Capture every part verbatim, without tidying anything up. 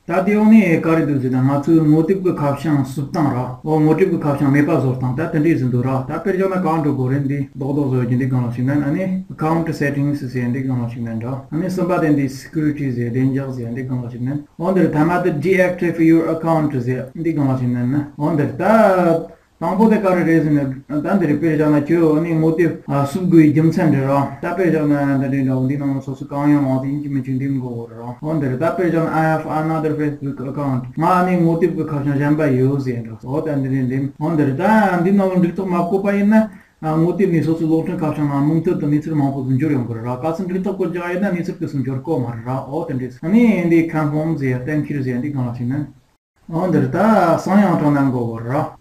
ད་དེའི་འོག་ནས་ག་རེ་འདུག་ཟེར་ན། ང་ཚོའི་ངོ་དེབ་ཀྱི་ཁ་བྱང་བསུབ་སྟངས་ར། འོ་ངོ་དེབ་ཀྱི་ཁ་བྱང་མེད་པ་བཟོ་སྟངས་ད་དེ་འདྲས་ཟིན་འདུག་ར། ད་དཔེར་བཞག་ན་གང་འགྲོ་དགོས་རེད། འདི་རྡོག་རྡོག་བཟོ་ཡོད་ཀྱི་འདི་སྒང་ལ་ཞིག་ནན། ཨ་ནི་account settings ཟེར་འདི་སྒང་ལ་ཞིག་ནན་འདྲ། ཨ་ནི་གསུམ་པ་དེ་འདི་security ཟེར། བདེ་འཇགས་ཟེར་འདི་སྒང་ལ་ཞིག་ནན། འོ་འདིར་ཐ་མ་དེ་deactivate your account ཟེར་འདི་སྒང་ལ་ཞིག་ནན་ན། འོ་འདིར་ད། དང་པོ་དེ་ག་རེ་རེད་ཟེར་ན། ད་འདིར་དཔེར་བཞག་ན་ཁྱོད་ཨ་ནི་ངོ་དེབ་ཨ་བསུབ་དགོས་རྒྱུ་མཚན་རེད་ར། ད་དཔེར་བཞག་ན་འདི་འདྲའི་འདྲ་བོ་འདི་ནང་ལ་སོ་སོ་གང་ཡང་མང་དུ་ཡིན་གྱི་མིན་གྱི་འདི་མི་དགོས་ར། འོ་འདིར་ད་དཔེར་བཞག་ན་I have another Facebook account ང་ཨ་ནི་ངོ་དེབ་ཀྱི་ཁ་བྱང་གཞན་པ་ཡོད་ཟེར་འདྲ། འོ་ད་འདི་འདྲའི་འདི། འོ་འདིར་ད་འདི་ནང་ལ་འགྲིག་ཐག་མ་བཀོད་པ་ཡིན་ན། ཨ་ངོ་དེབ་ནས་སོ་སོའི་གློག་འཕྲིན་ཁ་བྱང་ནང་མུ་མཐུད་དུ་གནས་ཚུལ་མང་པོ་ཟིན་འགྱུར་ཡོང་གི་རེད་ར། ཁ་སང་འགྲིག་ཐག་བཀོད་རྒྱག་ཡིན་ན་གནས་ཚུལ་དེ་ཚོ་འབྱོར་གོ་མ་རེད་ར། འོ་དེ་འདྲས། ཨ་ནི་འདི་confirm ཟེར་གཏན་འཁེལ་ཟེར་འདི་སྒང་ལ་ཞིག་ནན། འོ་འདིར་ད་sign out གནང་དགོས་པ་ར།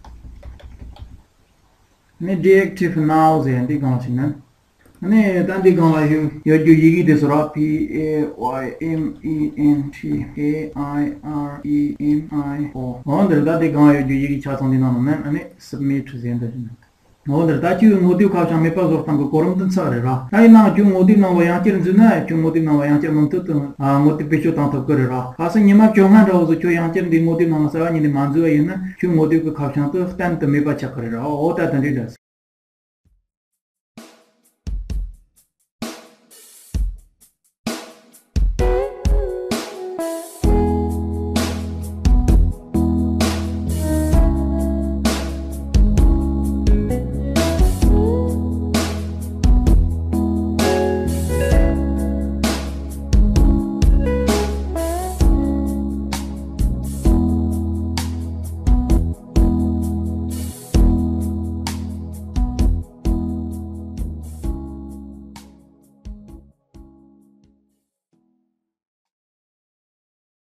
ནི་deactivate now ཟེར་འདི་སྒང་ལ་ཞིག་ནན། ནི་ད་འདི་སྒང་ལ་ཡོད་ཡོད་རྒྱུ་ཡི་གེ་དེ་ཚོ་ར། P A Y M E N T A I R E M I O འོ་འདིར་ད་འདི་སྒང་ཡོད་རྒྱུ་ཡི་གེ་ཆ་ཚང་འདི་ནང་ལ་ནན། ཨ་ནི་submit ཟེར་འདི་ཞིག་ནན། འོ་འདིར་ད་ཁྱོད་ངོ་དེབ་ཁ་བྱང་མེད་པ་བཟོ་སྟངས་ཀྱི་གོ་རིམ་འདི་ཚར་རེད་ར། ད་ཡིན་ནའང་ཁྱོད་ངོ་དེབ་ནང་ལ་ཡང་བསྐྱར་འཛུལ་ན། ཁྱོད་ངོ་དེབ་ནང་ལ་ཡང་བསྐྱར་མུ་མཐུད་དུ་ཨ་ངོ་དེབ་བེད་སྤྱོད་བཏང་ཐུབ་ཀྱི་རེད་ར། ཁ་སང་ཉི་མ་བཅོ་ལྔ་འདྲ་བོ་ཟིག་ཁྱོད་ཡང་བསྐྱར་འདི་ངོ་དེབ་ནང་ལ་གསར་བ་ཉིད་ནས་མ་འཛུལ་བ་ཡིན་ན། ཁྱོད་ངོ་དེབ་ཀྱི་ཁ་བྱང་དེ་གཏན་དུ་མེད་པ་ཆགས་ཀྱི་རེད་ར། འོ་ད་དེ་འདྲའི་འདྲ།